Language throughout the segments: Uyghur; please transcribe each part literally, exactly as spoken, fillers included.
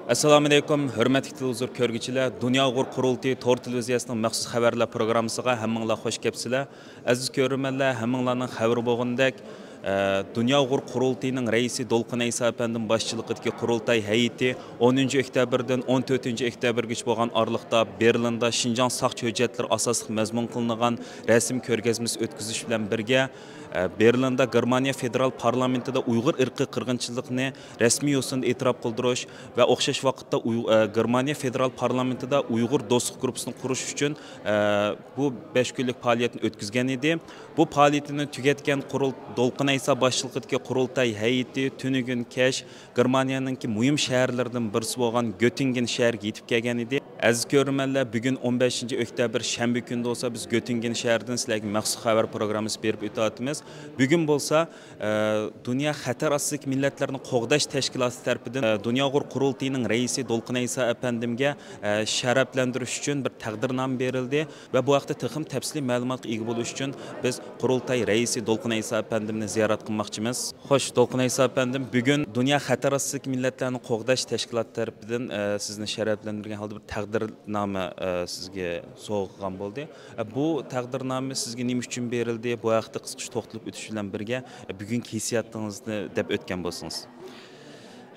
ئەسسالامۇئەلەيكۇم، ھۆرمەتلىك تېلېۋىزور كۆرگۈچىلەر! دۇنيا ئۇيغۇر قۇرۇلتىيى تور تېلېۋىزىيەسىنىڭ مەخسۇس خەۋەرلەر پروگراممىسىغا ھەممىڭلار خوش كەپسىلەر. ئەزىز كۆرۈرمەنلەر، ھەممىڭلارنىڭ خەۋىرى بولغىنىدەك، ئە، دۇنيا ئۇيغۇر قۇرۇلتىيىنىڭ رەئىسى دولقۇن ئەيسا ئەپەندىم باشچىلىقىدىكى قۇرۇلتاي ھەيئىتى ئون ئۈچىنچى ئۆكتەبىردىن ئون تۆتىنچى ئۆكتەبىرگىچە بولغان ئارىلىقتا بېرلىندا شىنجاڭ ساقچى ھۆججەتلىرى ئاساسلىق مەزمۇن قىلىنغان رەسىم كۆرگەزمىسى ئۆتكۈزۈش بىلەن بىرگە، ئە، بېرلىندا گېرمانىيە فېدېرال پارلامېنتىدا ئۇيغۇر ئىرقىي قىرغىنچىلىقىنى رەسمىي يوسۇندا ئېتىراپ قىلدۇرۇش ۋە ئوخشاش ۋاقىتتا ئۇي-، ئە، گېرمانىيە فېدېرال پارلامېنتىدا ئۇيغۇر دوستلۇق گۇرۇپپىسىنى قۇرۇش ئۈچۈن، ئە، بۇ بەش كۈنلۈك پائالىيەتنى ئۆتكۈزگەن ئىدى. بۇ پائالىيىتىنى تۈگەتكەن قۇرۇل-، دولقۇن ئەيسا باشچىلىقىدىكى قۇرۇلتاي ھەيئىتى تۈنۈگۈن كەچ گېرمانىيەنىڭكى مۇھىم شەھەرلىرىدىن بىرسى بولغان گۆتىنگېن شەھىرىگە يېتىپ كەلگەن ئىدى. ئەزىز كۆرۈرمەنلەر، بۈگۈن ئون بەشىنچى ئۆكتەبىر شەنبە كۈنى بولسا، بىز گۆتىنگېن شەھىرىدىن سىلەرگە مەخسۇس خەۋەر پروگراممىسى بېرىپ ئۆتۈۋاتىمىز. بۈگۈن بولسا، ئە، دۇنيا خەتەر ئاستىدىكى مىللەتلەرنى قوغداش تەشكىلاتى تەرىپىدىن، ئە، دۇنيا ئۇيغۇر قۇرۇلتىيىنىڭ رەئىسى دولقۇن ئەيسا ئەپەندىمگە، ئە، شەرەپلەندۈرۈش ئۈچۈن بىر تەقدىرنامە بېرىلدى ۋە بۇ ھەقتە تېخىمۇ تەپسىلىي مەلۇماتقا ئىگە بولۇش ئۈچۈن بىز قۇرۇلتاي رەئىسى دولقۇن ئەيسا ئەپەندىمنى زىيارەت قىلماقچىمىز. خوش، دولقۇن ئەيسا ئەپەندىم، بۈگۈن دۇنيا خەتەر ئاستىدىكى مىللەتلەرنى قوغداش تەشكىلاتى تەرىپىدىن، ئە، سىزنى شەرەپلەندۈرگەن ھالدا بىر تەقدىرنامە، ئە، سىزگە سوۋغا قىلغان بولدى. ئە، بۇ تەقدىرنامە سىزگە نېمە ئۈچۈن بېرىلدى؟ بۇ ھەقتە قىسقىچە توختىلىپ ئۆتۈش بىلەن بىرگە، ئە، بۈگۈنكى ھېسسىياتىڭىزنى دەپ ئۆتكەن بولسىڭىز.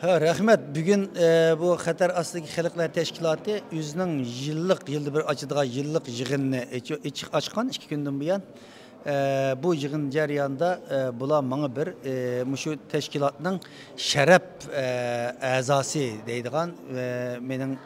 ھە، رەھمەت. بۈگۈن، ئە، بۇ خەتەر ئاستىدىكى خەلقلەر تەشكىلاتى ئۆزىنىڭ يىللىق، يىلدا بىر ئاچىدىغان يىللىق يىغىنىنى ئېچ-، ئېچىق-، ئاچقان ئىككى كۈندىن بۇيان. ئە، بۇ يىغىن جەريانىدا، ئە، بۇلار ماڭا بىر، ئە، مۇشۇ تەشكىلاتنىڭ شەرەپ، ئە، ئەزاسى دەيدىغان، ئە، مېنىڭ،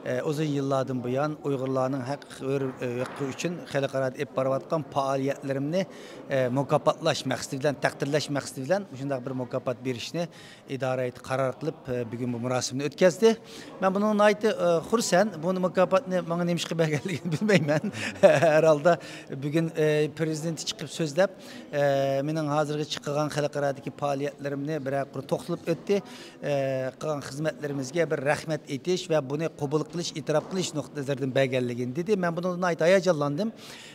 ئە، ئۇزۇن يىللاردىن بۇيان ئۇيغۇرلارنىڭ ھەق، ھۆر-، ھەققى ئۈچۈن خەلقئارادا ئېلىپ بارىۋاتقان پائالىيەتلىرىمنى، ئە، مۇكاپاتلاش مەقسىتى بىلەن، تەقدىرلەش مەقسىتى بىلەن مۇشۇنداق بىر مۇكاپات بېرىشنى ئىدارە ھەيئىتى قارار قىلىپ، بۈگۈن بۇ مۇراسىمنى ئۆتكەزدى. مەن بۇنىڭغا ناھايىتى، ئە، خۇرسەن. بۇنى مۇكاپاتنى ماڭا نېمىشقا بەرگەنلىكىنى بىلمەيمەن. ھەر ھالدا بۈگۈن، ئە، پرېزىدېنت چىقىپ سۆزلەپ، ئە، مېنىڭ ھازىرغىچە قىلغان خەلقئارادىكى پائالىيەتلىرىمنى بىرەر قۇر توختىلىپ ئۆتتى. ئە، قىلغان خىزمەتلىرىمىزگە بىر رەھمەت ئېيتىش ۋە بۇنى قوبۇل قىلىش، ئېتىراپ قىلىش نۇقتىئى نەزىرىدىن بەرگەنلىكىنى دېدى. مەن بۇنىڭدىن ناھايىتى ھاياجانلاندىم.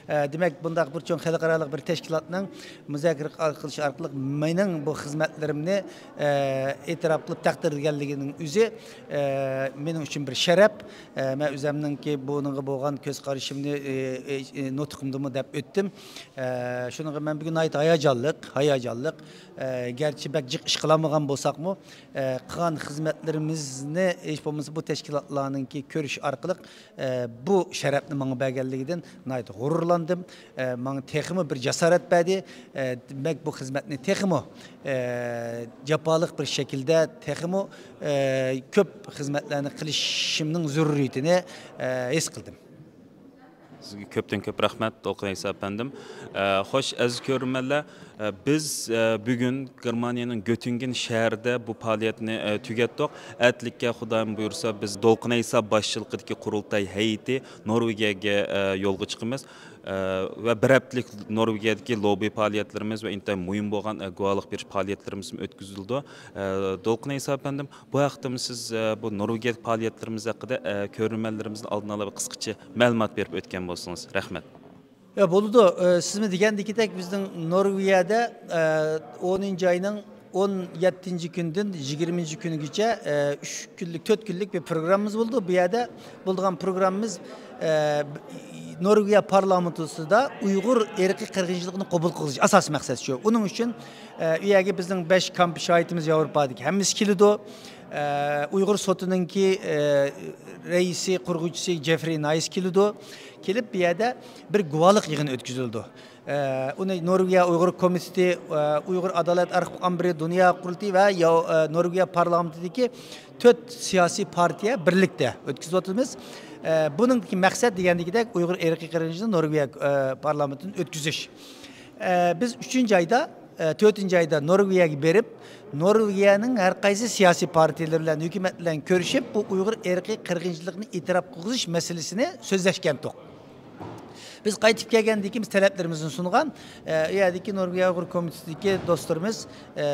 ئە، دېمەك، بۇنداق بىر چوڭ خەلقئارالىق بىر تەشكىلاتنىڭ مۇزاكىرە قىلىش ئارقىلىق مېنىڭ بۇ خىزمەتلىرىمنى، ئە، ئېتىراپ قىلىپ تەقدىرلىگەنلىكىنىڭ ئۆزى، ئە، مېنىڭ ئۈچۈن بىر شەرەپ. ئە، مەن ئۆزۈمنىڭكى بۇنىڭغا بولغان كۆز قارىشىمنى، ئە، ئە، ئە، نۇتقۇمدىمۇ دەپ ئۆتتۈم. ئە، شۇنىڭغا مەن بۈگۈن ناھايىتى ھاياجانلىق، ھاياجانلىق. ئە، گەرچە بەك جىق ئىش قىلالمىغان بولساقمۇ، ئە، قىلغان خىزمەتلىرىمىزنى ھېچ بولمىسا بۇ تەشكىلاتلارنىڭكى كۆرۈش ئارقىلىق، ئە، بۇ شەرەپنى ماڭا بەرگەنلىكىدىن ناھايىتى غۇرۇرلاندىم. ئە، ماڭا تېخىمۇ بىر جاسارەت بەردى. ئە، دېمەك، بۇ خىزمەتنى تېخىمۇ، ئە، جاپالىق بىر شەكىلدە، تېخىمۇ، ئە، كۆپ خىزمەتلەرنى قىلىشىمنىڭ زۆرۈرىيىتىنى، ئە، ھېس قىلدىم. سىزگە كۆپتىن كۆپ رەھمەت، دولقۇن ئەيسا ئەپەندىم. ئە، خوش، ئەزىز كۆرۈرمەنلەر، ئە، بىز، ئە، بۈگۈن گېرمانىيەنىڭ گۆتىنگېن شەھىرىدە بۇ پائالىيەتنى، ئە، تۈگەتتۇق. ئەتىلىككە خۇدايىم بۇيرۇسا، بىز دولقۇن ئەيسا باشچىلىقىدىكى قۇرۇلتاي ھەيئىتى نورۋېگىيەگە، ئە، يولغا چىقىمىز. ئە، ۋە بىر ھەپتىلىك نورۋېگىيەدىكى لوببى پائالىيەتلىرىمىز ۋە ئىنتايىن مۇھىم بولغان، ئە، گۇۋاھلىق بېرىش پائالىيەتلىرىمىزمۇ ئۆتكۈزۈلىدۇ. ئە، دولقۇن ئەيسا ئەپەندىم، بۇ ھەقتىمۇ سىز، ئە، بۇ نورۋېگىيەدىكى پائالىيەتلىرىمىز ھەققىدە، ئە، كۆرۈرمەنلىرىمىزنى ئالدىن ئالا بىر قىسقىچە مەلۇمات بېرىپ ئۆتكەن بولسىڭىز. رەھمەت. يا، بولىدۇ. ئە، سىزمۇ دېگەندىكىدەك بىزنىڭ نورۋېگىيەدە، ئە، ئونىنچى ئاينىڭ ئون يەتتىنچى كۈنىدىن يىگىرمىنچى كۈنىگىچە، ئە، ئۈچ كۈنلۈك، تۆت كۈنلۈك بىر پروگراممىمىز بولىدۇ. بۇ يەردە بولىدىغان پروگراممىمىز، ئە، نورۋېگىيە پارلامېنتىدا ئۇيغۇر ئىرقىي قىرغىنچىلىقىنى قوبۇل قىلغۇزۇش ئاساسىي مەقسەت شۇ. ئۇنىڭ ئۈچۈن، ئە، ئۇ يەرگە بىزنىڭ بەش كامپ شاھىتىمىز ياۋروپادىكى ھەممىسى كېلىدۇ. ئە، ئۇيغۇر سوتىنىڭكى، ئە، رەئىسى، قۇرغۇچىسى جېفرى نايس كېلىدۇ. كېلىپ، بۇ يەردە بىر گۇۋاھلىق يىغىنى ئۆتكۈزۈلىدۇ. ئە، ئۇنى نورۋېگىيە ئۇيغۇر كومىتېتى، ئە، ئۇيغۇر ئادالەت ئارخىپلىق ئامبىرى، دۇنيا قۇرۇلتىيى ۋە ياۋ-، ئە، نورۋېگىيە پارلامېنتىدىكى تۆت سىياسىي پارتىيە بىرلىكتە ئۆتكۈزۈۋاتىمىز. ئە، بۇنىڭدىكى مەقسەت دېگەندىكىدەك ئۇيغۇر ئىرقىي قىرغىنچىلىقىنى نورۋېگىيە، ئە، پارلامېنتىدىن ئۆتكۈزۈش. ئە، بىز ئۈچىنچى ئايدا، ئە، تۆتىنچى ئايدا نورۋېگىيەگە بېرىپ، نورۋېگىيەنىڭ ھەر قايسى سىياسىي پارتىيەلىرى بىلەن، ھۆكۈمەت بىلەن كۆرۈشۈپ، بۇ ئۇيغۇر ئىرقىي قىرغىنچىلىقنى ئېتىراپ قىلغۇزۇش مەسىلىسىنى سۆزلەشكەنتۇق. بىز قايتىپ كەلگەندىن كېيىن بىز تەلەپلىرىمىزنى سۇنغان. ئە، ئۇ يەردىكى نورۋېگىيە ئۇيغۇر كومىتېتىدىكى دوستلىرىمىز، ئە،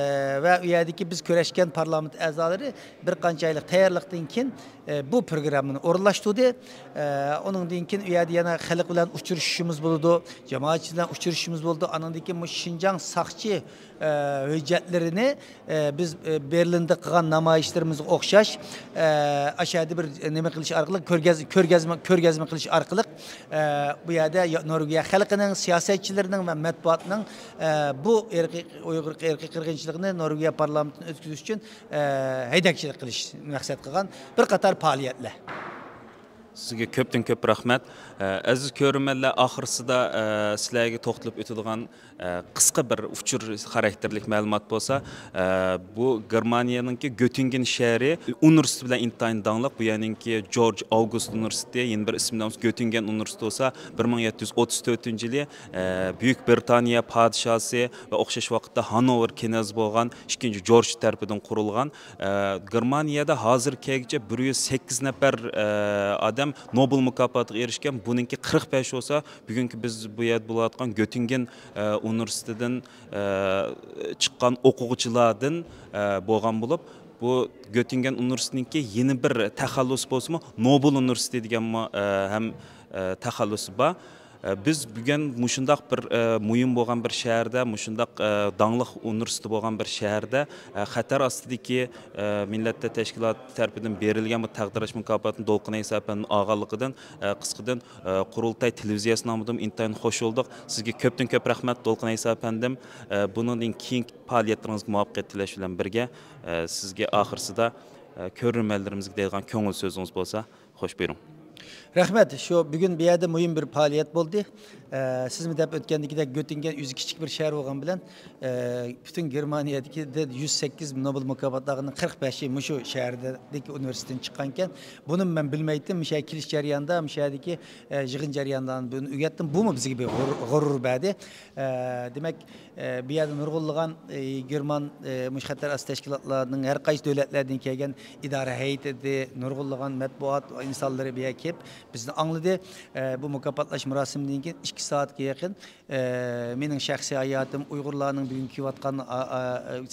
ۋە ئۇ يەردىكى بىز كۆرۈشكەن پارلامېنت ئەزالىرى بىر قانچە ئايلىق تەييارلىقتىن كېيىن، ئە، بۇ پروگراممىنى ئورۇنلاشتۇردى. ئە، ئۇنىڭدىن كېيىن ئۇ يەردە يەنە خەلق بىلەن ئۇچرىشىشىمىز بولىدۇ، جامائەتچىلەر بىلەن ئۇچرىشىشىمىز بولىدۇ. ئانىڭدىن كېيىن مۇشۇ شىنجاڭ ساقچى، ئە، ھۆججەتلىرىنى ئە، بىز، ئە، بېرلىندا قىلغان نامايىشلىرىمىزغا ئوخشاش، ئە، ئاشۇ يەردە بىر نېمە قىلىش ئارقىلىق، كۆرگەز-، كۆرگەزمە، كۆرگەزمە قىلىش ئارقىلىق، ئە، بۇ يەردە يا-، نورۋېگىيە خەلقىنىڭ، سىياسەتچىلىرىنىڭ ۋە مەتبۇئاتنىڭ، ئە، بۇ ئىرقىي، ئۇيغۇر ئىرقىي قىرغىنچىلىقىنى نورۋېگىيە پارلامېنتىدىن ئۆتكۈزۈش ئۈچۈن، ئە، ھەيدەكچىلىك قىلىش مەقسەت قىلغان بىر قاتار پائالىيەتلەر. سىزگە كۆپتىن كۆپ رەھمەت. ئە، ئەزىز كۆرۈرمەنلەر، ئاخىرسىدا، ئە، سىلەرگە توختىلىپ ئۆتىدىغان، ئە، قىسقا بىر ئۇچۇر خاراكتېرلىك مەلۇمات بولسا، ئە، بۇ گېرمانىيەنىڭكى گۆتىنگېن شەھىرى ئۇنىۋېرسىتېتى بىلەن ئىنتايىن داڭلىق. بۇ يەرنىڭكى جورج ئاۋگۇست ئۇنىۋېرسىتېتى، يەنە بىر ئىسمى بىلەن گۆتىنگېن ئۇنىۋېرسىتېتى بولسا، بىر مىڭ يەتتە يۈز ئوتتۇز تۆتىنچى يىلى، ئە، بۈيۈك بىرىتانىيە پادىشاسى ۋە ئوخشاش ۋاقىتتا ھانوۋېر كىنەزى بولغان ئىككىنچى جورج تەرىپىدىن قۇرۇلغان. ئە، گېرمانىيەدە ھازىرغا كەلگۈچە بىر يۈز سەككىز نەپەر، ئە، ئادەم نوبېل مۇكاپاتىغا ئېرىشكەن. بۇنىڭكى قىرىق بەش بولسا، بۈگۈنكى بىز بۇ يەردە بولۇۋاتقان گۆتىنگېن، ئە، ئۇنىۋېرسىتېتىدىن، ئە، چىققان ئوقۇغۇچىلاردىن، ئە، بولغان بولۇپ، بۇ گۆتىنگېن ئۇنىۋېرسىتېتىنىڭكى يەنە بىر تەخەللۇسى بولسىمۇ، نوبېل ئۇنىۋېرسىتېتى دېگەنمۇ، ئە، ھەم، ئە، تەخەللۇسى بار. ئە، بىز بۈگۈن مۇشۇنداق بىر، ئە، مۇھىم بولغان بىر شەھەردە، مۇشۇنداق، ئە، داڭلىق ئۇنىۋېرسىتېت بولغان بىر شەھەردە، ئە، خەتەر ئاستىدىكى، ئە، مىللەتلەر تەشكىلاتى تەرىپىدىن بېرىلگەن بۇ تەقدىرلەش مۇكاپاتىنى دولقۇن ئەيسا ئەپەندىنىڭ ئالغانلىقىدىن، ئە، قىسقىدىن، ئە، قۇرۇلتاي تېلېۋىزىيەسى نامىدىن ئىنتايىن خوش بولدۇق. سىزگە كۆپتىن كۆپ رەھمەت، دولقۇن ئەيسا ئەپەندىم. ئە، بۇنىڭدىن كېيىنكى پائالىيەتلىرىڭىزگە مۇۋەپپەقىيەت تىلەش بىلەن بىرگە، ئە، سىزگە ئاخىرسىدا، ئە، كۆرۈرمەنلىرىمىزگە دەيدىغان كۆڭۈل سۆزىڭىز بولسا. خوش، بۇيرۇڭ. رەھمەت. شۇ بۈگۈن بۇ يەردە مۇھىم بىر پائالىيەت بولدى. ئە، سىزمۇ دەپ ئۆتكەندىكىدەك، گۆتىنگېن ئۆزى كىچىك بىر شەھەر بولغان بىلەن، ئە، پۈتۈن گېرمانىيەدىكى يۈز سەككىز نوبېل مۇكاپاتلىغىنىڭ قىرىق بەشى مۇشۇ شەھەردىكى ئۇنىۋېرسىتېتتىن چىققانىكەن. بۇنىمۇ مەن بىلمەيتتىم. مۇشۇ يەرگە كېلىش جەريانىدا، مۇشۇ يەردىكى، ئە، يىغىن جەريانىدا بۇنى ئۆگەتتىم. بۇمۇ بىزگە بىر غۇر-، غۇرۇر بەردى. ئە، دېمەك، ئە، بۇ يەردە نۇرغۇنلىغان، ئە، گېرمان، ئە، مۇشۇ خەتەر ئاستى تەشكىلاتلارنىڭ ھەر قايسى دۆلەتلەردىن كەلگەن ئىدارە ھەيئىتى، نۇرغۇنلىغان مەتبۇئات ئىنسانلىرى بۇ يەرگە كېلىپ بىزنى ئاڭلىدى. ئە، بۇ مۇكاپاتلاش مۇراسىمىدىن كېيىن ئىككى سائەتكە يېقىن، ئە، مېنىڭ شەخسىي ھاياتىم، ئۇيغۇرلارنىڭ بۈگۈنكى كېلىۋاتقان، ئا، ئا،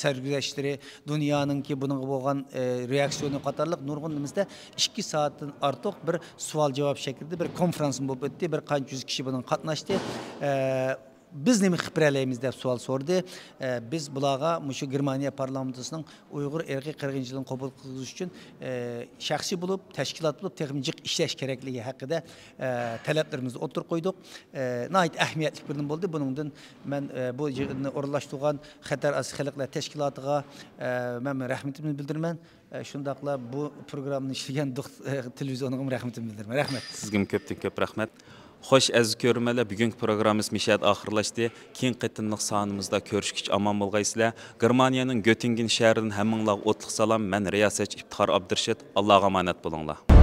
سەرگۈزەشتلىرى، دۇنيانىڭكى بۇنىڭغا بولغان، ئە، رېئاكسىيونى قاتارلىق نۇرغۇن نېمىسىدە ئىككى سائەتتىن ئارتۇق بىر سوئال-جاۋاب شەكلىدە بىر كونفرانسمۇ بولۇپ ئۆتتى. بىر قانچە يۈز كىشى بۇنىڭغا قاتناشتى. ئە، بىز نېمە قىلىپ بېرەلەيمىز دەپ سوئال سورىدى. ئە، بىز بۇلارغا مۇشۇ گېرمانىيە پارلامېنتىسىنىڭ ئۇيغۇر ئىرقىي قىرغىنچىلىقىنى قوبۇل قىلغۇزۇش ئۈچۈن، ئە، شەخسىي بولۇپ، تەشكىلات بولۇپ، تېخىمۇ جىق ئىشلەش كېرەكلىكى ھەققىدە، ئە، تەلەپلىرىمىزنى ئوتتۇرىغا قويدۇق. ئە، ناھايىتى ئەھمىيەتلىك بىر نېمە بولدى. بۇنىڭدىن مەن، ئە، بۇ يىغىننى ئورۇنلاشتۇرغان خەتەر ئاستى خەلقلەر تەشكىلاتىغا، ئە، مەن رەھمىتىمنى بىلدۈرىمەن. ئە، شۇنداقلا بۇ پروگراممىنى ئىشلىگەن دوخت-، ئە، تېلېۋىزىيونىغىمۇ رەھمىتىمنى بىلدۈرىمەن. رەھمەت. سىزگىمۇ كۆپتىن كۆپ رەھمەت. خوش، ئەزىز كۆرۈرمەنلەر، بۈگۈنكى پروگراممىمىز مۇشۇ يەردە ئاخىرلاشتى. كېيىنكى قېتىملىق سانىمىزدا كۆرۈشكىچە ئامان بولغايسىلەر. گېرمانىيەنىڭ گۆتىنگېن شەھىرىدىن ھەممىڭلارغا ئوتلۇق سالام. مەن رىياسەتچى ئىپتىخار ئابدۇرېشىت. ئاللاغا ئامانەت بولۇڭلار.